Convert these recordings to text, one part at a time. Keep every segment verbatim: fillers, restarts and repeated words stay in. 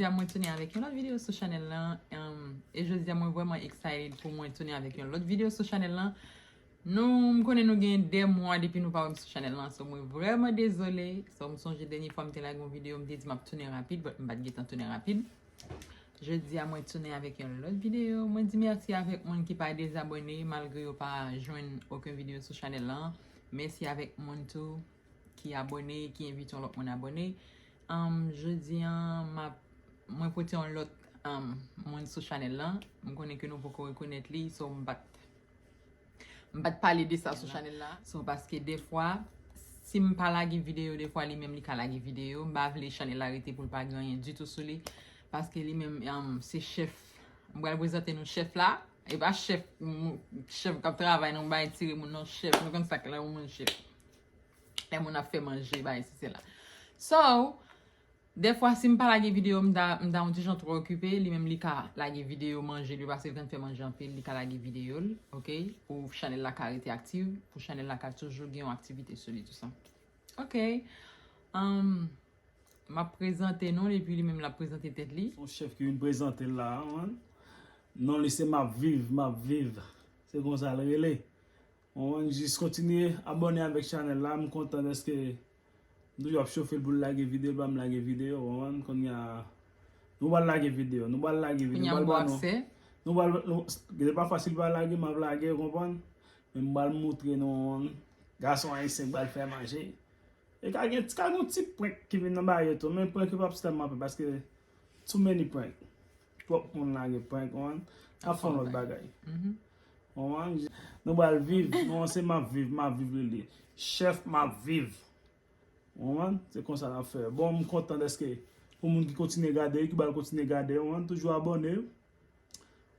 Jodi a mwen tounen avèk yon lòt videyo sou chanèl lan. Um, e jodi a mwen vrèman excited pou mwen tounen avèk yon lòt videyo sou chanèl lan. Nou, m konnen nou gen de mwa depi nou pa wè m sou chanèl lan. So, mwen vrèman dezole. So, m sonje dènye fwa m te lage yon videyo, m te di m ap tounen rapid, but m pa t gentan tounen rapid. Jodi a mwen tounen avèk yon lòt videyo. Mwen di mèsi avèk moun ki pa dezabòne malgre yo pa jwenn okenn videyo sou chanèl lan. Mèsi avèk moun tou ki abòne, ki envite yon lòt moun abòne. Um, jodi a, m ap, mwen pote yon lòt, um, moun sou chanèl lan. M konnen ke nou poko rekonèt li, so m pa t, m pa t pale de sa sou chanèl la. So, paske defwa, si m pa lage videyo, defwa li menm li ka lage videyo. M pa vle chanèl la rete pou l pa gen anyen ditou sou li. Paske li menm, um, se chèf. M pral prezante nou chèf la. E pa chèf, m, chèf k ap travay nan yon bagay tire moun non, chèf. Nou konn sa k lè yon moun chèf. Lè moun ap fè manje, bagay si se la. So, defwa, si m pa lage videyo, m ta, m ta yon ti jan twò okipe, li menm li ka lage videyo manje li, paske l konn fè manje anpil, li ka lage videyo l, oke? Pou chanèl la ka rete aktif, pou chanèl la ka toujou gen yon aktivite sou li, tou sa. Oke. Um, m ap prezante non l, epi li menm l ap prezante tèt li. Se yon chèf ki vin prezante l la, man. Non li se M ap viv, M ap viv. Se konsa l rele. Ou konprann? Jis kontinye abòne avèk chanèl la. M kontan dèske m toujou ap chofe l pou l lage videyo, l pa m lage videyo, ou konprann? Kounye a, nou pral lage videyo, nou pral lage videyo, nou pral ba nou. Nou pral, nou, gen de pafwa si l pa lage, m ap lage, ou konprann? Men m pral moutre nou, ou konprann? Gason ayisyen k pral fè manje. E ka gen, ka gen yon ti prank ki vin nan bagay yo tou, men prank yo p ap tèlman pè, paske too many prank. Twòp moun lage prank, ou konprann? N ap fè yon lòt bagay. Ou konprann? Nou pral viv, non, se M ap viv, M ap viv li li. Chèf M ap viv. Ou konprann? Se konsa n ap fè. Bon, m kontan dèske pou moun ki kontinye gade, ki pral kontinye gade, ou konprann? Toujou abòne.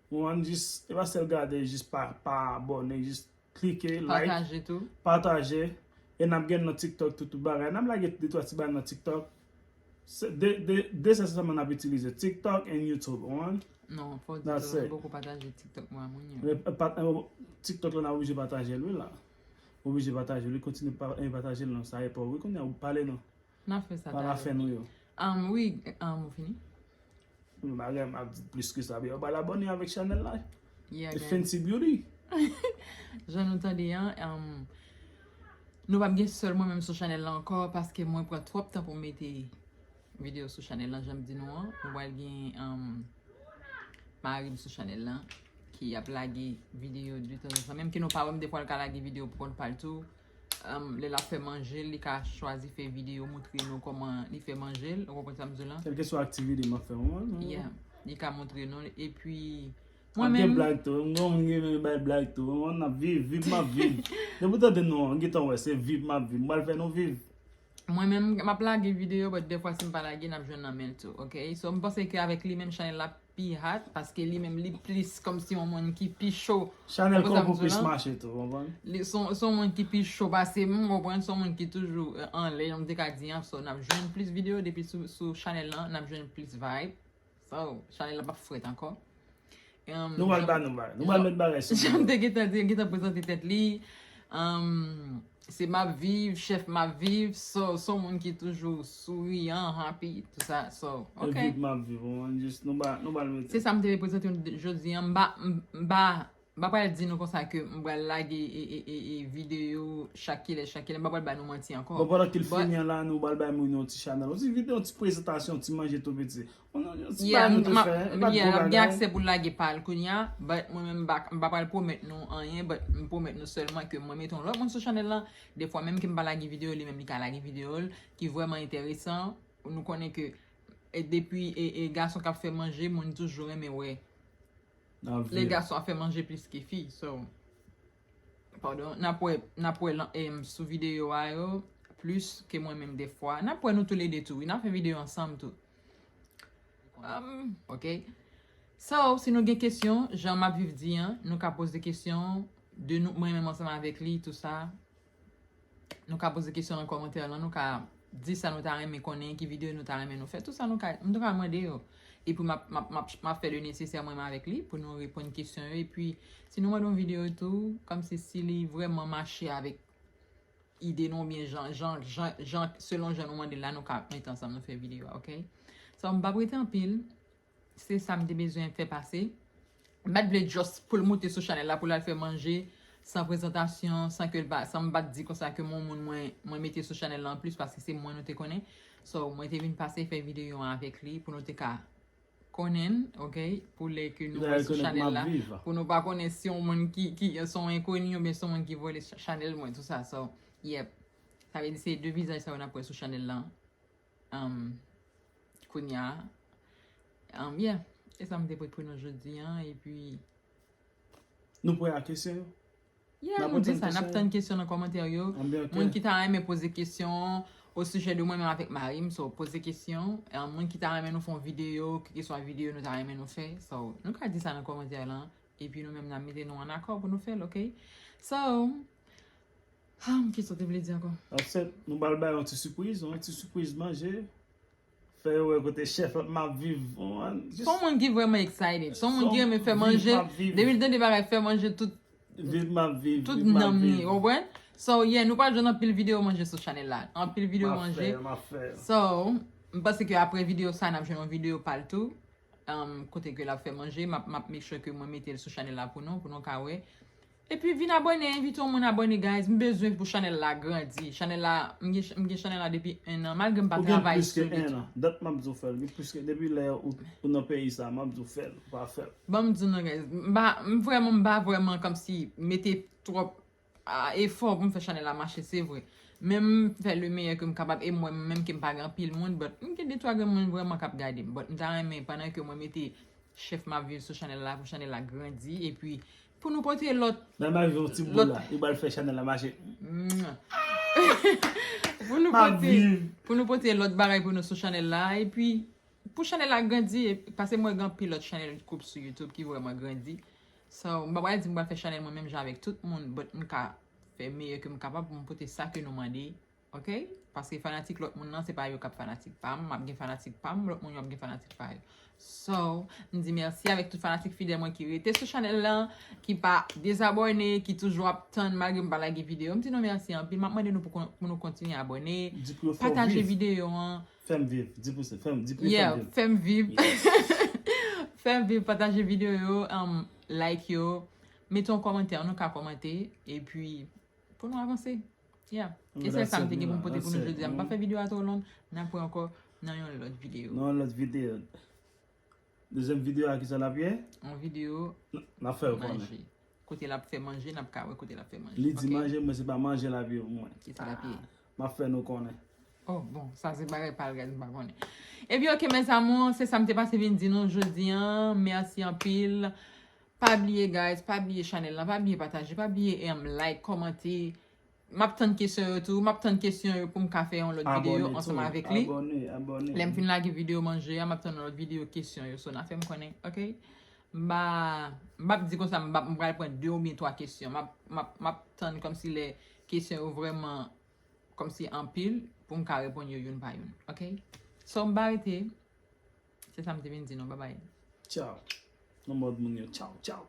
Ou konprann? Jis, e pa sèl gade, jis pa, pa abòne, jis klike, like, pataje tou. Pataje. E n ap gen nan TikTok tou, tout bagay. N ap lage de twa ti bagay nan TikTok. Se de, de, de sa sèlman n ap itilize, TikTok and YouTube, ou konprann? Non, fò w di tou, m poko pataje TikTok mwen a moun yo. Men, e, pat-, e, TikTok la n a oblije pataje l wi la. Oblije pataje l wi, kontinye pa, e, pataje l non, sa e pa w wi kounye a, ou pale non. N a fè sa talè. Pa la fè nou yo. Um, wi, um, ou fini? Bagay m ap di plis ke sa, yo pral abòne avèk chanèl la. Yeah, guys. Fenty Beauty. Jan nou tande an, um, nou p ap gen sèl mwen menm sou chanèl la ankò, paske mwen pran twòp tan pou m mete videyo sou chanèl lan, jan m di nou an. Nou pral gen, um, mari m sou chanèl lan, ki ap lage videyo de tanzantan. Menm ke nou pa wè m, defwa l ka lage videyo pou kont pa l tou. Um, lè l ap fè manje l, li ka chwazi fè videyo moutre nou kòman li fè manje l. Ou konprann sa m di w lan? Kèlkeswa aktivite m ap fè, ou konprann? Yeah, li ka moutre nou l. Epi, mwen menm. Ap gen blag tou. M gen moun ki renmen bay blag tou. Ou konprann? N ap viv, viv m ap viv. Depi w tande non an, gentan wè, se viv m ap viv. M pral fè nou viv. Mwen menm, m ap lage videyo, but defwa si m pa lage, n ap jwenn nan men l tou, oke? So, m panse ke avèk li menm, chanèl la pi hot, paske li menm, li plis kòmsi yon moun ki pi cho. Chanèl kòb ou plis mache tou, konprann? Li se yon, se yon moun ki pi cho pase m, konprann? Se yon moun ki toujou, eh, anlè, jan m te ka di an, so, n ap jwenn plis videyo depi sou, sou chanèl lan, n ap jwenn plis vibe. So, chanèl la p ap frèt ankò. Um, nou pral ba nou bagay. Nou pral met bagay sou nou. Jan m te gentan di, gentan prezante tèt li. Um, se M ap viv, chèf M ap viv. So, se yon moun ki toujou souriyan, happy, tout sa. So, ok. Viv M ap viv, ou konprann? Jis nou ba, nou pral mete. Se sa m te vle prezante nou jodi an. M ba, m, m ba, m pa pral di nou konsa ke m pral lage e, e, e, e videyo chak kilè, chak kilè. M pa pral ba nou manti ankò. Bon, pandan ke l fini an la, nou pral bay moun yon ti chanèl. Yon ti videyo, yon ti prezantasyon, yon ti manje tou piti. Yon ti bagay nou te fè, e pa t gwo bagay. Gen aksè pou l lage pa l kounye a, but mwen menm m pa, m pa pral pwomèt nou anyen, but m pwomèt nou sèlman ke mwen mete yon lòt moun sou chanèl lan, defwa menm ke m pa lage videyo, li menm li ka lage videyo l, ki vrèman enteresan. Nou konnen ke, e, depi, e, e gason k ap fè manje, moun toujou renmen wè lè gason ap fè manje plis ke fi. So, padon, n ap wè, n ap wè lan, em, sou videyo a yo plis ke mwen menm defwa. N ap wè nou toulede tou, wi, n ap fè videyo ansanm tou. Um, ok. So, si nou gen kesyon, jan M ap viv di an, nou ka poze kesyon de nou, mwen menm ansanm avèk li, tou sa. Nou ka poze kesyon nan kòmantè lan, nou ka di sa nou ta renmen konnen, ki videyo nou ta renmen nou fè, tou sa nou ka, nou ka mande yo. Epi m ap, m ap, m ap, m ap fè le nesesè mwen menm avèk li pou nou reponn kesyon yo. Epi, si nou mande yon videyo tou, kòmsi si li vrèman mache avèk ide nou, oubyen jan, jan, jan, jan, selon jan nou mande l la, nou ka mete ansanm, nou fè videyo a, ok? So, m p ap rete anpil. Se sa m te bezwen fè pase. M pa t vle just pou l moute sou chanèl la, pou l al fè manje, san prezantasyon, san ke l pa, san m pa t di konsa ke m yon moun mwen, mwen mete sou chanèl la anplis, paske se mwen nou te konnen. So, mwen te vin pase fè videyo an avèk li, pou nou te ka konnen, ok? Pou lè ke nou wè sou chanèl la, pou nou pa konnen si yon moun ki, ki, si yon enkoni oubyen si yon moun ki vòlè cha-, chanèl mwen, tou sa. So, yep. Sa vle di se de vizaj sa yo n ap wè sou chanèl la. Um, kounye a, um, yeah. E sa m te prepare nou jodi an, epi nou prè a kesyon yo? Yeah, nou di sa, n ap tann kesyon nan kòmantè yo. Moun ki ta renmen poze kesyon o sijè de mwen menm avèk mari m, so poze kesyon. Um, moun ki ta renmen nou fè yon videyo, kèlkeswa videyo nou ta renmen nou fè, so nou ka di sa nan kòmantè la. Epi nou menm n ap mete nou an akò pou nou fè l, ok? So, ah, ki sa w te vle di ankò? An fèt, nou pral bay yon ti sipriz, yon ti sipriz manje. Fè yo wè kote chèf la m ap viv. Son moun ki vrèman excited. Son moun ki renmen fè manje. Depi l tande bagay fè manje, tout, tout nanm li, ou konprann? So, yeah, nou pral jwenn anpil videyo manje sou chanèl la. Anpil videyo manje. So, m panse ke apre videyo sa, n ap jwenn yon videyo pa l tou. Um, kote ke l ap fè manje, m ap, m ap make sure ke mwen mete l sou chanèl la pou nou, pou nou ka wè. Epi vin abòne, envite yon moun abòne, guys. M bezwen pou chanèl la grandi. Chanèl la, m gen, m gen chanèl la depi en an, malgre m pa travay sou li. Dat m ap di w fè l, gen plis ke depi lè ou, ou nan peyi sa, m ap di w fè l, ou pa fè l. Ban m di w non, guys. M pa, m vrèman, m pa vrèman kòmsi mete twòp a, efò pou m fè chanèl la mache, se vre. Men m fè le meyè ke m kapab, e mwen menm ke m pa gen anpil moun, but m gen de twa grenn moun vrèman k ap gade m. But m ta renmen, pandan ke mwen mete chèf m ap viv sou chanèl la, pou chanèl la grandi, epi pou nou pote lòt, pou nou pote, pou nou pote lòt bagay pou nou sou chanèl la, epi pou chanèl la grandi, e, paske mwen gen anpil lòt chanèl koup sou YouTube ki vrèman grandi. So, m pa pral di m pral fè chanèl mwen menm jan avèk tout moun, but m ka fè meyè ke m kapab pou m pote sa ke nou mande, ok? Paske fanatik lòt moun nan, se pa yo k ap fanatik pa m, m ap gen fanatik pa m, lòt moun yo ap gen fanatik pa yo. So, m di mèsi avèk tout fanatik fidèl mwen ki rete sou chanèl lan, ki pa dezabòne, ki toujou ap tann malgre m pa lage videyo. M di nou mèsi anpil, m ap mande nou pou kon-, pou nou kontinye abòne, pataje videyo an. Fè m viv, di pou se, fè m, di pou fè m viv. Yeah, fè m viv. Fè m viv, pataje videyo yo, um, like yo, mete yon kòmantè, nou ka kòmante, epi pou nou avanse. Yeah. E se sa m te gen pou m pote pou nou jodi a. M pa fè videyo a twò long, n ap wè ankò nan yon lòt videyo. Nan yon lòt videyo. Dezyèm videyo a, kisa l ap ye? Yon videyo manje. N ap fè yo konnen. Kote l ap fè manje, n ap ka wè kote l ap fè manje. Li di manje, men se pa manje l ap ye pou mwen. Kisa l ap ye? M ap fè nou konnen. Oh, bon, sa se bagay pa l, guys, m pa konnen. Epi, ok, mes amours, se sa m te pase vin di nou jodi an. Mèsi anpil. Pa bliye, guys, pa bliye chanèl lan, pa bliye pataje, pa bliye, em, like, kòmante. M ap tann kesyon yo tou. M ap tann kesyon yo pou m ka fè yon lòt videyo ansanm avèk li. Abòne, abòne. Lè m fin lage videyo manje a, m ap tann yon lòt videyo kesyon yo. So, n a fè m konnen, ok? M pa, m p ap di konsa, m p ap, m pral pran de oubyen twa kesyon. M ap, m ap, m ap tann kòmsi lè kesyon yo vrèman, kòmsi anpil, pou m ka reponn yo youn pa youn, ok? So, m pa rete. Se sa m te vin di nou. Babay. Tchaw. Nan mòd moun yo. Tchaw, tchaw.